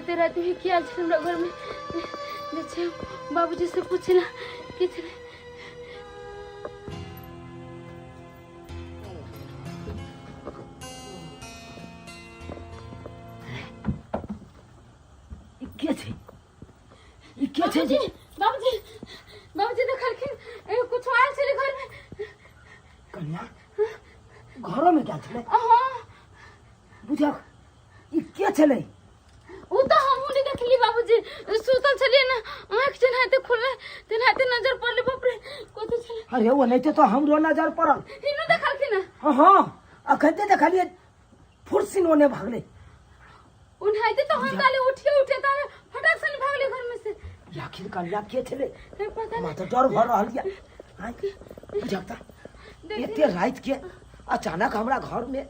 एते राति में के आयल छलै हमरा घर में जे छै बाबूजी से पूछे ला के छलै। ई के छै? ई के छै जे? बाबूजी, बाबूजी देखलखिन, एगो कुछो आयल छलै घर में। कन्या घरो में गेल छलै? हाँ। बुझक ई के छलै? उ तऽ हमहूँ नहि देखली बाबूजी, सुतल छलियै ने, आँखि जेनाहिते खुललै तेनाहिते नजर पड़लै, बाप रे, कथी छलै। अरे ओनाहिते तऽ हमरो नजर पड़ल। हिनो देखलखिन हँ? हाँ हाँ, अखन देखलियै फुर्सिन ओने भागलै। ओनाहिते तऽ हम ताले उठिए उठिए ताले फटाक से भागले घर में से। ई आखिर कन्या के छलै? हे, पता हमरा तऽ डर भऽ रहल यऽ। आँय, बुझक तऽ नहीं। एते राति के अचानक हमरा घर में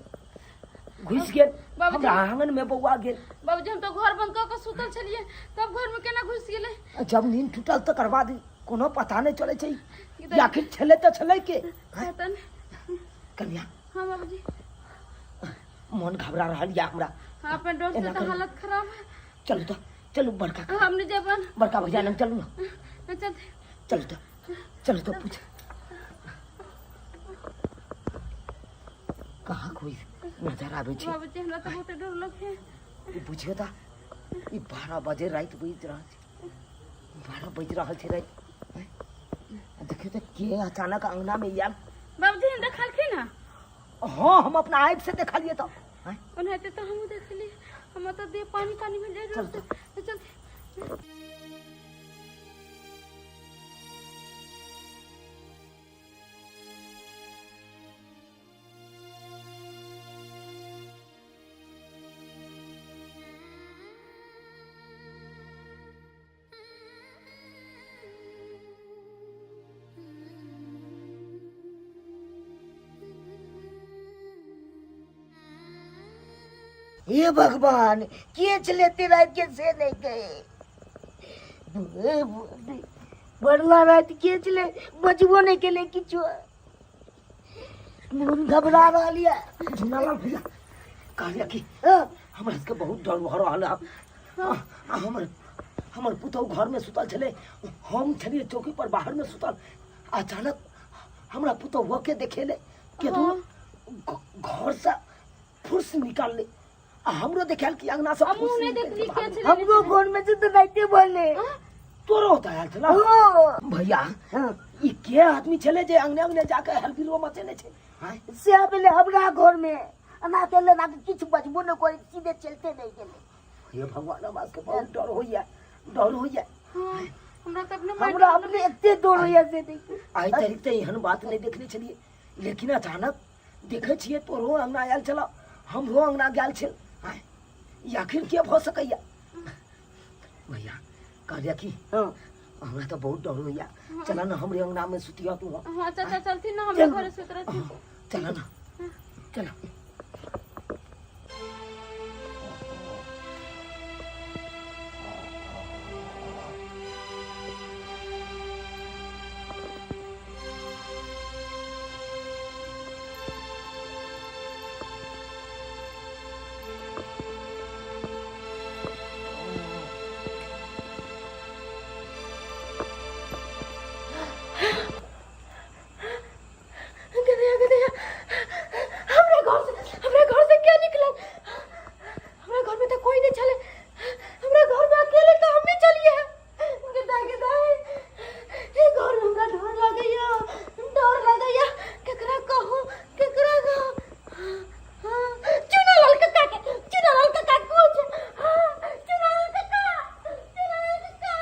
घुसि गेल, बाबूजी। हमरा आंगन में बौआ गेल। बाबूजी, हम तऽ घर बंद कऽ के सुतल छलियै, तब घर में केना घुसि गेलै? आ जब नींद टूटल तकर बाद कोनो पता नहि चलै छै ई आखिर छलै तऽ छलै के। आँय, पता नहि। कन्या। हाँ बाबूजी। मन घबरा रहल यऽ हमरा। हाँ, अपन डर से एना तऽ करू। हालत खराब है। चलू तऽ चलू, बड़का हम नहीं जेबन। बड़का भैया लग चलू ने। चल। चलू तऽ चलू तऽ, पूछ कहाँ कोई नजर आबै छै। बाबूजी, हमरा तऽ बहुत डर लगे। ई बुझियौ तऽ ई 12 बजे राति बजि रहल छै, 12 बजि रहल छै राति। आँय? आ देखियौ तऽ के अचानक अंगना मे आयल। बाबूजी, हम देखलखिन हँ? हाँ, हम अपना आँखि से देखलियै तऽ। आँय? ओनाहिते तऽ हमहूँ देखलियै, हमर तऽ देह पानी पानी भेल जाइ। चल। चल। हे भगवान, के छलै एते राति के से नहीं गए। बड़ला राति के छलै, बजबो नहीं केले किछो, मन घबरा रहल यऽ। झुनालाल भैया, कहलियै कि हाँ, हमरा सबके बहुत डर भऽ रहल है। आ हमर हमर पुतहु घरमे सुतल छलै, हम छलियै चौकी पर बाहरमे सुतल। अचानक हमरा पुतहुआ के देखेले के तू घरसँ फुर्स निकालले आ हमरो देखायल कि अंगना से हमहूँ फुर्स नहि निकलि देखली के के भागल। छलै। हमरो घर में से तो राइते बोले। तोरो होता आयल छला? हाँ। भैया, हाँ। ई के आदमी छलै जे अंगने अंगने जाके हलबिरो मचेने छै? आँय? से आबेले हमरा घर में अना केले ना किछु बजबो न करे, सीधे चलते नहीं गेले। हे भगवान, हमरा सबके बहुत डर होइया, डर होइया। हाँ, हमरा तऽ अपने हमरा अपने एते डर होइया से देखी। आइ तक तऽ एहन बात नहि देखने छलियै, लेकिन अचानक देखै छियै तोरो अंगना आयल छल, हमरो अंगना गेल छल। आँय, ई आखिर के भऽ सकैया? भैया, कहलियै कि हाँ। हमरा तऽ बहुत डर होइया, चल ने हमरे अंगना में सुतिया तू। हाँ चाचा, चलथिन ना हमरे घरे सुत रहथिन। चल ना, चल। गधैया, गधैया, हमरा घर से, हमरा घर से क्या निकलल? हमरा घर में तो कोई नहीं छले, हमरा घर में अकेले तो हम ही चलिए। गधा, गधा, हे घर में हमरा डर लगैया, डर लगैया, केकरा कहूं, केकरा कहूं? हाँ, चुनालाल काका के, चुनालाल काका कुछ, हाँ, चुनालाल काका, चुनालाल काका,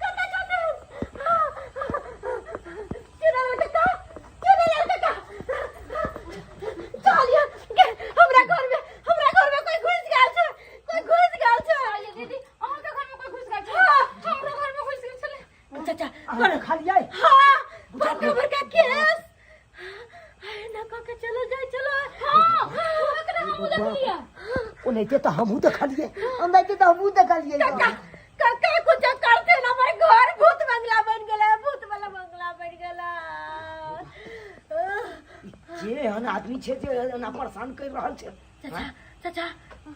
काका जाते हैं, हाँ, चुनालाल काका, चुनालाल काका, चलिए के हमरा घर में, हमरा घर में कोई घुस गेल छै, कोई घुस गेल छै। दीदी, अहाँ के घर में कोई घुस गेल छै? हमरा घर में घुस गेल छलै। चाचा। अहाँ देखलियै? हाँ, बड़का बड़का केस ना कह के चलो जाए, चलो। हाँ, ओकरा हमहूँ देखलियै। ओनाहिते तऽ हमहूँ देखलियै। ओनाहिते तऽ हमहूँ देखलियै। काका, काका, कुछ करते ना, हमारे घर भूत बंगला बन गेला, भूत वाला बंगला बन गेला। के एहन आदमी छै जे एना परेशान करि रहल छै? चाचा, चाचा,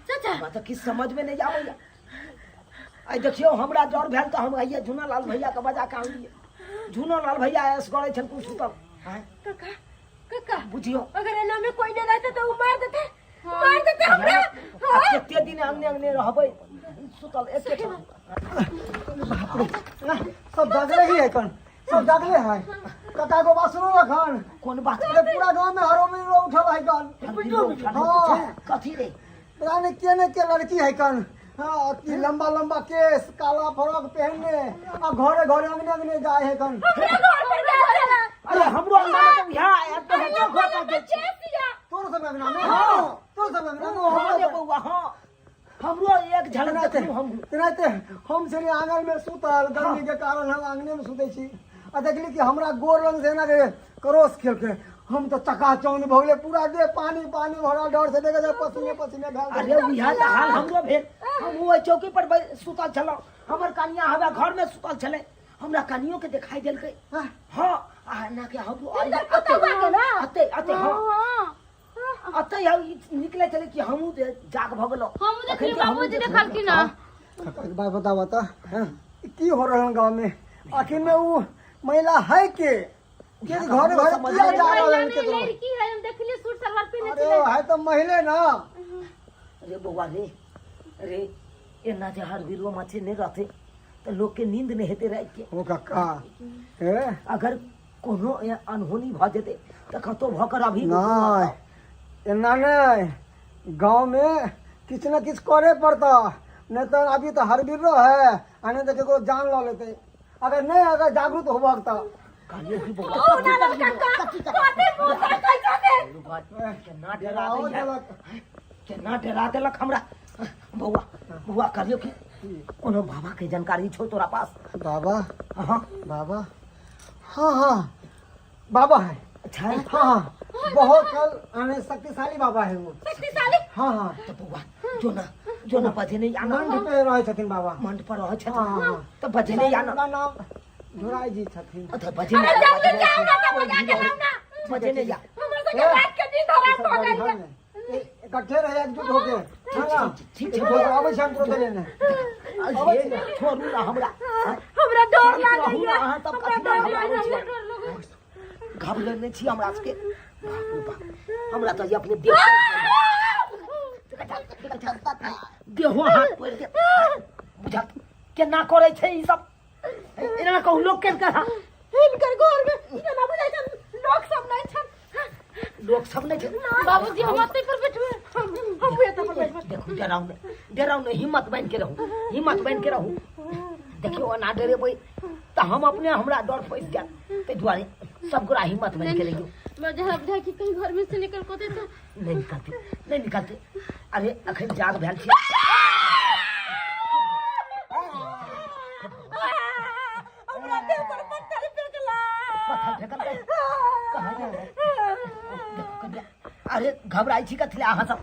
चाचा। हमरा तऽ किछु समझमे नहि आबैया। आइ देखियौ हमरा डर भेल तऽ हम आइए झूना लाल भैयाके बजा कऽ आनलियै। झूना लाल भैया एसगरे छलखुन सुतल। आँय, काका काका, बुझियौ अगर एना में कोई नहीं रहते तो वो मार देते, मार देते हमरा। आ कते दिन अंगने अंगने रहबै सुतल एके ठाम। सब जागले ही है कन, सब जागले है। काका एगो बात सुनो लखन। कोन बात? अरे पूरा गांव में हरोमी रो उठल है कन। हाँ। कथी रे? पता नहीं के ने के लड़की है कन। हाँ, अति लंबा लंबा केस, काला फ्रॉक पहनने, आ घरे घरे अंगने अंगने जाए है कन। हमरा घर पर जा चला। अरे हमरो अंगना में तो यहाँ आया तो अरे हम घर पर लोग गेल छी। तोर सब अंगना में? हाँ, तोर सब अंगना में। हाँ रे बौआ, हाँ, हमरो एक झलक तेनाहिते देखलहुँ हमहूँ। तेनाहिते हम छलियै आंगन में सुतल, गर्मी के कारण हम आंगने में सुतै छी, आ देखली कि हमरा गोर लग से एना के क्रोस खेलकै। हम तऽ चकाचौंध भऽ गेलै, पूरा देह पानी पानी भरल, डर से देखे पसीने पसीने भेल। अरे उएह तऽ हाल हमरो भेल। हम ओहि चौकी पर सुतल छलहुँ, हमर कनिया हमरा घर में सुतल छलै, हमरा कनियो के देखाई देलकै। हाँ। हाँ, आ एना के हमरो हिनकर पुतौआ के ना? अते अते, हाँ। हाँ। अते हम ई निकले छलै कि हमहूँ जे जाग भऽ गेलहुँ। हमहूँ देखलियै, अखन के हमहूँ बाबूजी देखलियै। देखलखिन हँ। काका, एक बात बताबऽ तऽ, की हो रहल गाँव में? आखिर में उ महिला है के के घरे घरे किया जा रहल महिला है नहीं, केकरो? लड़की है, हम देखलियै सूट सलवार पहिने अरे छलै। है तऽ महिले ना। अरे बौआ रे रे, एना जे हर बिरो माछे नहि रहतै तऽ लोकके नींद नहि हेतै राति के। ओ काका, हे अगर कोनो अनहोनी भऽ जेतै तऽ कतौ भऽ कर अभी नहीं, एना नहीं, गाँव में किछु ने किछु करे पड़ता, नहीं तो अभी तो हर बिरो है, आ नहीं तो केकरो जान लऽ लेतै। अगर नहीं, अगर जागरूक होबक तऽ कहलियै कि बौआ, ओ ना लल काका, कथी मुँह ताकै छथिन? केना डरा डराओ दैया, देलक। केना डरा देलक हमरा। बौआ बौआ, कहलियौ कि कोनो बाबा के जानकारी छौ तोरा पास? बाबा? हाँ। बाबा, हाँ हाँ, बाबा है। अच्छा है? हाँ हाँ, बहुत कल आने शक्तिशाली बाबा है वो। शक्तिशाली? हाँ हाँ। तऽ बौआ जो ना, जो ना, बजे नहीं आना। मंड पे रहे छथिन बाबा। मंड पर रहै छथिन? हाँ, हाँ। तऽ बजे नहीं आना। हुनका नाम झुराई जी छथिन। अच्छा, बजे अरे नहीं, जल्दी जाओ ना तऽ बजा के लाउ ना। बजे नहीं आ। हमर सबके रात के नींद हराम भऽ गेल यऽ। इकट्ठे रहे, एकजुट होके। हाँ, ठीक छै। आबै छै हम तुरंत लेने। अरे छोड़ू ना हमरा। हमरा डर रहू ना लागैया। अहाँ सब, हमरा कथी डर घबराबै लागैया। छी? घबरेने नहि छी हमरा सबके? बाप रे बाप, हमरा तऽ अपने देह देहो हाथ पड़ि गेल। बुझत केना करै छै ई सब, एना कहू लोक के कहा। हिनकर घर में जेना बुझाइ छै लोक सब नहि छन। लोक सब नहि छै। बाबूजी, हम ओतै पर बैठबै। हम एतऽ पर बैठबै। देखू, डराउ नहि, डराउ नहि, हिम्मत बान्हि के रहू, हिम्मत बान्हि के रहू। देखियौ, एना डरेबै तऽ हम अपने हमरा डर फँसि जायत, ताहि दुआरे सब गोरा हिम्मत बान्हि के रहियौ। मैं जहाँ बुझाइ कि कहीं घर में से निकल को तो नहि निकलतै, नहि निकलतै। अरे अखन जाग भेल छी। हमरा देह पर पत्थर फेकला। पत्थर फेकलकै? कहाँ गेल? देखू कनिया, अरे घबराइ छी कथी लए अहाँ सब?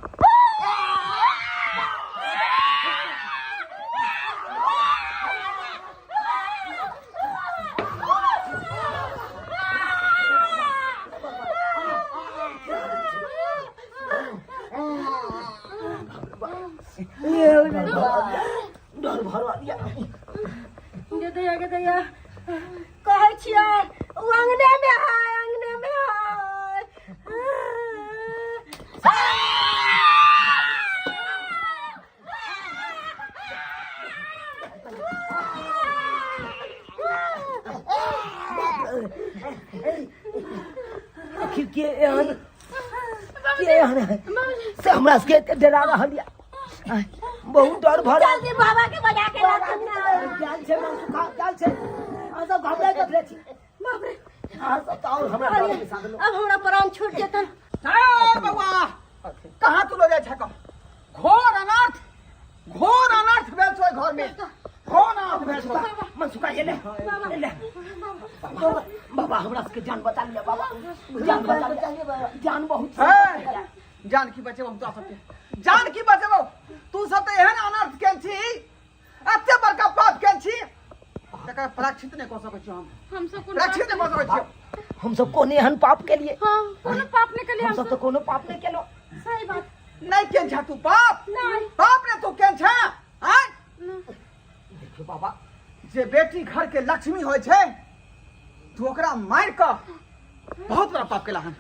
डर भऽ रहल यऽ। गे दैया, गे दैया, कहै छियै ओ अंगने में है, अंगने में है। आखिर के एहन, के एहन है से हमरा सबके एते डरा रहल यऽ? बहुत डर भऽ रहल। जल्दी बाबा के बजा के लाथुन ना। गेल छै मनसुखा, गेल छै। अहाँ सब घबराइ कथी छी? बाप रे, अहाँ सब तऽ आओर हमरा डर बैसा देलहुँ। अब हमरा प्राण छूट जेतन। ए बौआ, कहाँ तू लो जाइ छक? घोर अनर्थ, घोर अनर्थ भेल छौ घर में, घोर अनर्थ भेल छौ। मनसुखा, एले एले। बाबा बाबा, हमरा सबके जान बचा लिया बाबा, जान बचा लिया, जान बहुत। हे, जान की बचेबौ हम तोरा सबके? जान की बचेबौ? तू सब तऽ एहन अनर्थ केने छी, एते बड़का पाप केने छी, तकर प्रायश्चित नहि कऽ सकै छी हम। हम सब कोनो प्रायश्चित नहि कऽ सकै छी। हम सब कोन एहन पाप केलिए? हाँ, कोनो पाप नहीं केलिए। हम सब तऽ कोनो पाप नहि केलहुँ। सही बात। नहि केने छह तू पाप? नहीं। पाप ने तू केने छह? आँय? हे बाबा जे बेटी घर के लक्ष्मी होइ छै तू ओकरा मारि कऽ बहुत बड़ा पाप केला हन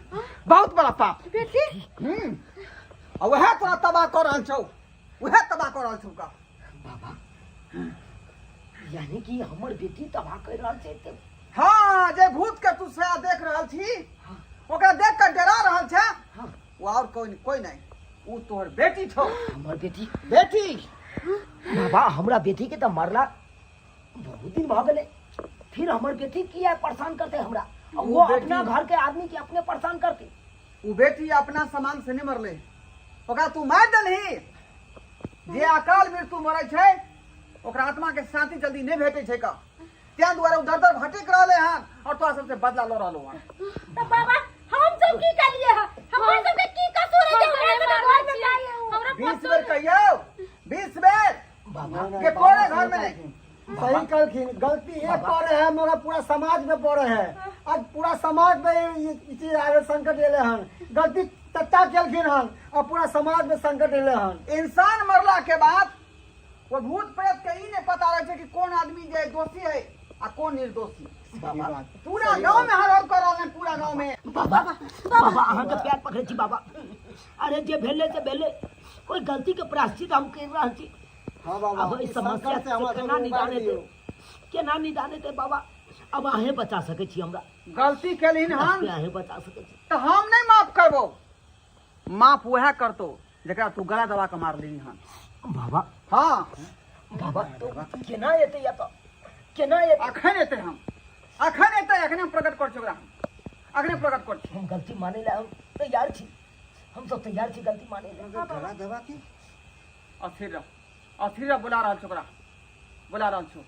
बहुत बड़ा पाप बेटी हम्म आ वएह तोरा तबाह कऽ रहल छौ वएह तबाह कऽ रहल छौ का बाबा यानी कि हमर बेटी तबाह कर रहल छै तऽ हाँ जे भूत के तू साया देख रहल छी ओकरा देख कऽ डरा रहल छै हाँ। ओ और कोई कोई नहीं उ तोहर बेटी छौ हमर बेटी बेटी बाबा हमरा बेटी के तऽ मारला बहुत दिन भऽ गेलै फिर हमर बेटी किया परेशान करते हमरा आ उ वो बेटी- अपना घर के आदमी के अपने परेशान करते उ बेटी अपना सामान से नहीं मरले ओकरा तू मार देलही जे अकाल मृत्यु मरै छै ओकरा आत्मा के शांति जल्दी नहीं भेटै छै का तें दुआरे उ दर दर भटक रहले हन और तोरा सबसे बदला ल रहलो हन तो बाबा हम सब की करिए है हमर सब के की कसूर है जे हमरा सब के घर में जाइए हमरा 20 बेर कहियो 20 बेर बाबा के कोरे घर में नहीं सही कहलखिन गलती एक पड़े है मगर पूरा समाज में पड़े है आज पूरा समाज में ई चीज आवे संकट एले हन गलती तत्ता केलखिन हन और पूरा समाज में संकट एले हन इंसान मरला के बाद वो भूत प्रेत के ई नहीं पता रहे छै कि कौन आदमी जे दोषी है आ कौन निर्दोषी बाबा पूरा गांव में हर हर कर रहल हैं पूरा गांव में बाबा बाबा अहाँ के पैर पकड़ै छी बाबा अरे जे भेलै से भेलै कोई गलती के प्रायश्चित हम कर रहल छी हाँ बाबा अब एहि ई समस्या संकट से हमरा से सबके केना निदान उबारि हेतै दियौ। केना निदान हेतै बाबा अब अहें बचा सकै छी हमरा गलती केलहिन हन अहें बचा सकै छी तऽ हम नहीं माफ करबो माफ वएह करतो जकरा तू गला दबा के मारलही हन बाबा हाँ बाबा तो केना एतै एतऽ केना एतै अखन एतै हम अखन एतै अखने हम प्रकट कर छी ओकरा हम अखने प्रकट कर छी हम गलती मानै लए हम तैयार छी हम सब तैयार छी गलती मानै लए गला दबा के अस्थिर रह अस्थिर रह बुला रहल छौ ओकरा बुला रहल छौ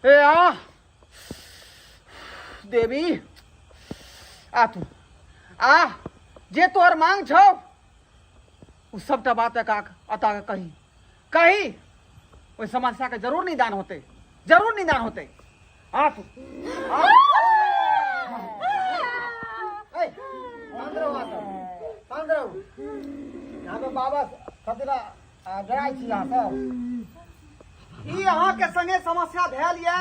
ए आ देवी आ तू आ जे तोहर मांग छौ उ सबटा बात एका अता के कही कही ओहि समस्या के जरूर निदान होते जरूर निदान होते आ तू आ। ए, शांत रहो अहाँ सब शांत रहू यहाँ पे बाबा सतरा डराइ छी अहाँ सब ई अहाँ के संगे समस्या भेल या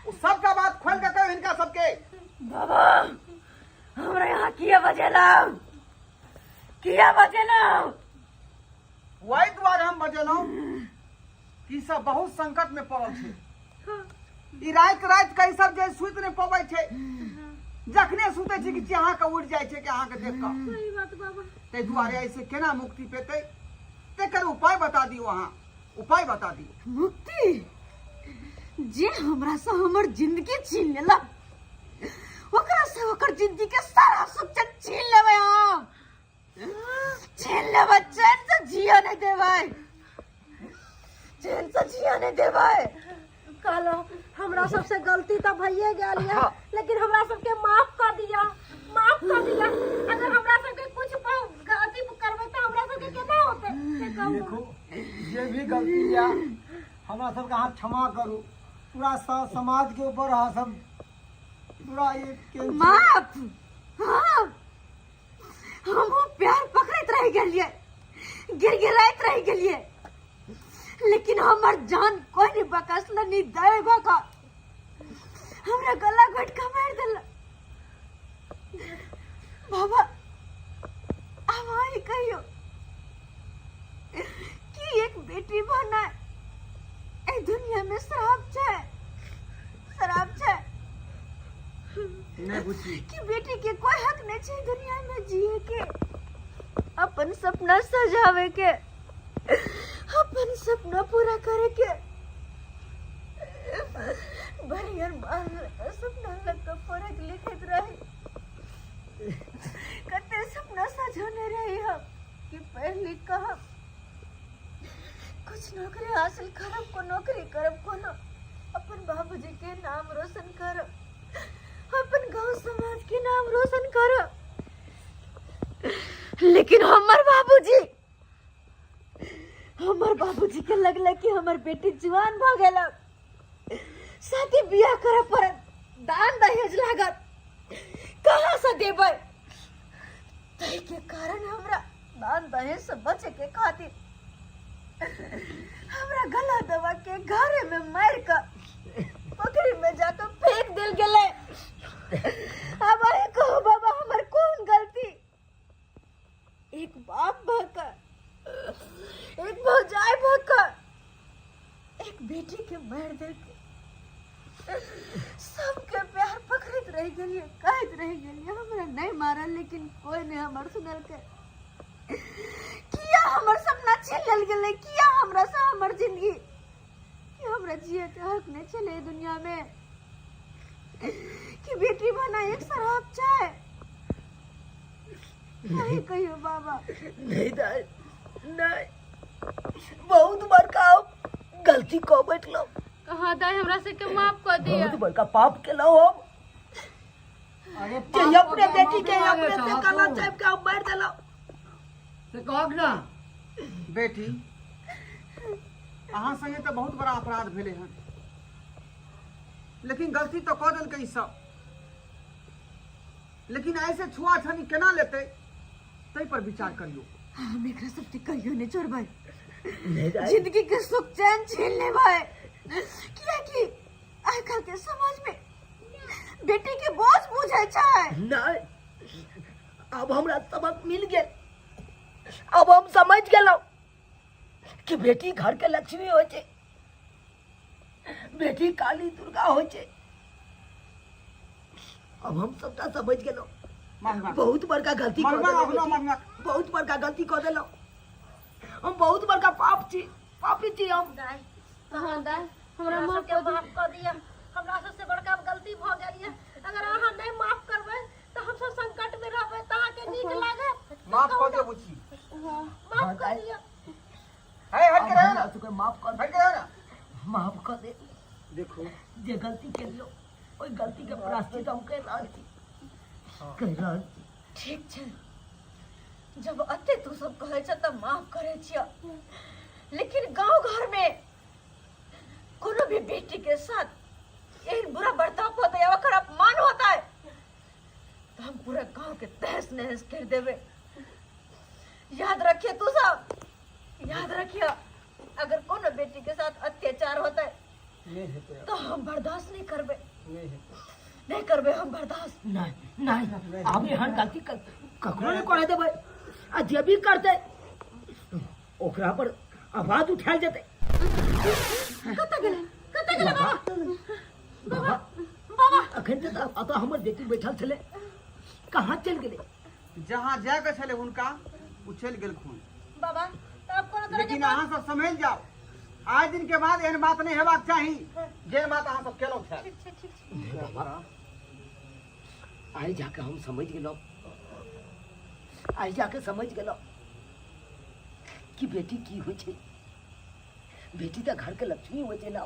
उ सबटा बात खोल के कहियो हिनका सबके बाबा हमरा यहाँ किया बजेलहुँ किया बजेलहुँ वही दुआरे हम बजेलहुँ कि सब बहुत संकट में पड़ल छै ई राति राति के ई सब जे सुति नहि पबै छै जखने सुतै छै कि चेहा के उड़ि जाइ छै कि अहाँके देख कऽ सही बात बाबा ताहि दुआरे एहिसँ केना मुक्ति पेतै तेकर उपाय बता दियौ अहाँ उपाय बता दियौ मुक्ति जे हमरा से हमर जिंदगी छीन लेलक ओकरा से ओकर जिंदगी के सारा सुख चैन छीन लेबै हम छीन लेबै चैन से जिया नहीं देबै चैन से जिया नहीं देबै कहलो हमरा सबसे गलती तो भइए गेल ये लेकिन हमरा सबके माफ कर दिया माफ कर दिया अगर हमरा सबके कुछ गलती करबै तो हमरा सबके केना होते से कहू देखो जे भी गलती या हमरा सबके अहाँ क्षमा करू पूरा समाज के ऊपर अहाँ सब पूरा ये के माफ हाँ हमहूँ प्यार पकड़ैत रहि गेलियै गिड़गिड़ाइत रहि गेलियै लेकिन हमर जान कोई नहीं बकसल नहीं दे भका हमरा गला घोट के मारि देलक बाबा आब अहीं कहियो कि एक बेटी बनाए एहि दुनिया में श्राप छै श्राप छै नहि बुझी कि बेटी के कोई हक नहीं छै दुनिया में जिए के अपन सपना सजावे के अपन सपना पूरा करे के बढ़िया बाल सपना लग के पढ़त लिखत रही कते सपना सजौने रही हम कि पढ़ लिख कऽ हम कुछ नौकरी हासिल करब को नौकरी करब कोनो अपन बाबूजी के नाम रोशन करब अपन गांव समाज के नाम रोशन करब लेकिन हमर बाबूजी हमर बाबूजी के लगल कि हमर बेटी जुआन भऽ गेल शादी बियाह करऽ पड़त दान दहेज लागत कहाँ देबै। ताहि के कारण हमरा दान दहेज से बचे के खातिर हमरा गला दबा के घरे में मार के पोखरी में जाके फेंक देल गेलै। अब अहीं कहू बाबा, हमर कोन गलती? एक बाप भऽ कऽ, एक भौजाई भऽ कऽ एक बेटी के मारि देलकै। सबके प्यार पकड़ैत रहि गेलियै, कहैत रहि गेलियै हमरा नहि मारल, लेकिन कोई नहि हमर सुनलकै। किया हमर सपना छीन लेल गेलै? किया हमरा से हमर जिंदगी, कि हमरा जिए के हक नहि छलै दुनिया में? कि बेटी बना एक शराब छै? नहीं कहियो बाबा। नहीं दाई, नहीं, बहुत बड़का हम गलती कऽ बैठलहुँ। हाँ दाई, हमरा सबके माफ कर दिया। बहुत बड़का पाप केलहुँ हम। अरे जे अपने बेटी के अपने से गला चापि के हम मारि देलहुँ। से कहक ना। बेटी, अहाँ संगे तऽ बहुत बड़ा अपराध भेलै हन, लेकिन गलती तऽ कऽ देलकै ई सब, लेकिन ऐसे छुआ छानी केना लेतै ताहि पर विचार करियौ। हम एकरा सबके कहियो नहीं छोड़बै। नहीं दाई। जिंदगी के सुख चैन छीन लेबै, कियाकि आइ काल्हि के समाज में बेटी के बोझ बुझै छै। नहीं, अब हमरा सबक मिल गेल। अब हम समझ गेलहुँ कि बेटी घर के लक्ष्मी होइ छै, बेटी काली दुर्गा होइ छै। अब हम सबटा समझ गेलहुँ। मांगना। बहुत बड़का गलती कऽ मांगना, देलहुँ अखनो बेटी। मांगना। बहुत बड़का गलती कऽ देलहुँ हम, बहुत बड़का पाप छी, पापी छी हम। दाई। हाँ दाई, हमरा हमरा माफ सबके कर दिया। माफ कऽ दिअ, हमरा सबसे बड़का गलती भऽ गेल यऽ। अगर अहाँ नहि माफ करबै तऽ हमसब संकट में रहबै, तऽ अहाँके नीक लागत? माफ कऽ दियौ बुच्ची। माफ कऽ दिअ। हे, हट के रहो ना। हमरा सबके माफ कर। हट के रहो ना। माफ कर दे। देखो, जे गलती केलियौ ओहि गलती के प्रायश्चित हम कहि रहल छी, कहि रहल छी। ठीक छै, जब अते तू सब कहै छ तऽ माफ करै छियऽ, लेकिन गांव घर में कोनो भी बेटी के साथ एहन बुरा बर्ताव होता है, ओकर अपमान होता है, तो हम पूरा गांव के तहस नहस कर देवे। याद रखिए, तू सब याद रखिए, अगर कोनो बेटी के साथ अत्याचार होता है नहीं हेतै। तो हम बर्दाश्त नहीं करबे। नहीं हेतै। नहीं करबे हम बर्दाश्त। नहीं नहीं, आब एहन गलती ककरो नहीं करे देबै, आ जे भी करतै ओकरा पर आवाज उठायल जेतै। कतऽ गेलै? कतऽ गेलै बाबा? बाबा, बाबा। अखन तऽ अतऽ हमर बेटी बैठल छलै, कहाँ चलि गेलै? जहाँ जायके छलै हुनका, ओ चलि गेलखुन। बाबा, तब कोनो तरह के लेकिन अहाँ सब सम्हलि जाउ, आइ दिन के बाद एहन बात नहि हेबाक चाही जे बात अहाँ सब केलहुँ छल। ठीक छै, ठीक छै। बाबा, आइ जाके हम समझ गेलहुँ, आइ जाके समझ गेलहुँ कि बेटी की होइ छै। बेटी तऽ घर के लक्ष्मी होइ छै ने,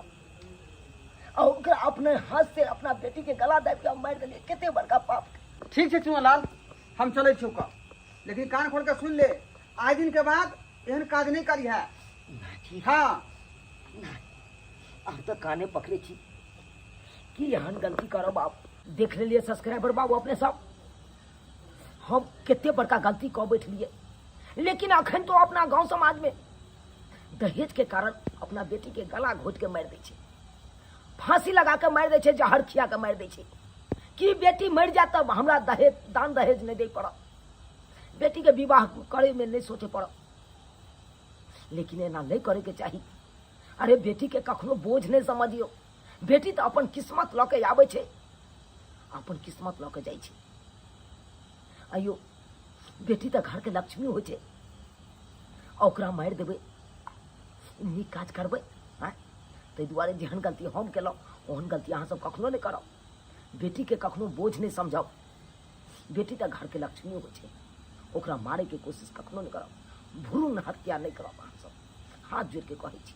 आ ओकरा अपने हाथ से अपना बेटी के गला दाबि के हम मारि देलियै, कते बड़का पाप। ठीक छै चुनालाल, हम चलै छी ओकर, लेकिन कान खोल के सुन ले, आइ दिन के बाद एहन काज नहि करिहे। ठीक। हाँ। आब तऽ काने पकड़े छी कि एहन गलती करब आब। देख लेलियै सब्सक्राइबर बाबू अपने सब, हम कते बड़का गलती कऽ बैठलियै, लेकिन अखन तो अपना गांव समाज में दहेज के कारण अपना बेटी के गला घोट के मारि दै छै, फांसी लगा के मारि दै छै, जहर खिया के मारि दै छै कि बेटी मरि जाए तब हमरा दहेज दान दहेज नहि दै पड़त, बेटी के विवाह करे में नहीं सोचे पड़त। लेकिन एना नहीं करे के चाही। अरे बेटी के कखनो बोझ नहीं समझियो, बेटी तो अपन किस्मत लऽ के आबै छै, अपन किस्मत लऽ के जाइ छै। आइयो बेटी तऽ घर के लक्ष्मी होइ छै, आ ओकरा मारि देबै, नीक काज करबै? आँय, ताहि दुआरे जेहन गलती हम केलहुँ ओहन गलती अहाँ सब कखनो नहि करब। बेटीके कखनो बोझ नहि समझब, बेटी तऽ घरके लक्ष्मी होइ छै, ओकरा मारैके कोशिश कखनो नहि करब, भ्रूण हत्या नहि करब। अहाँ सब हाथ जोड़िके कहै छी।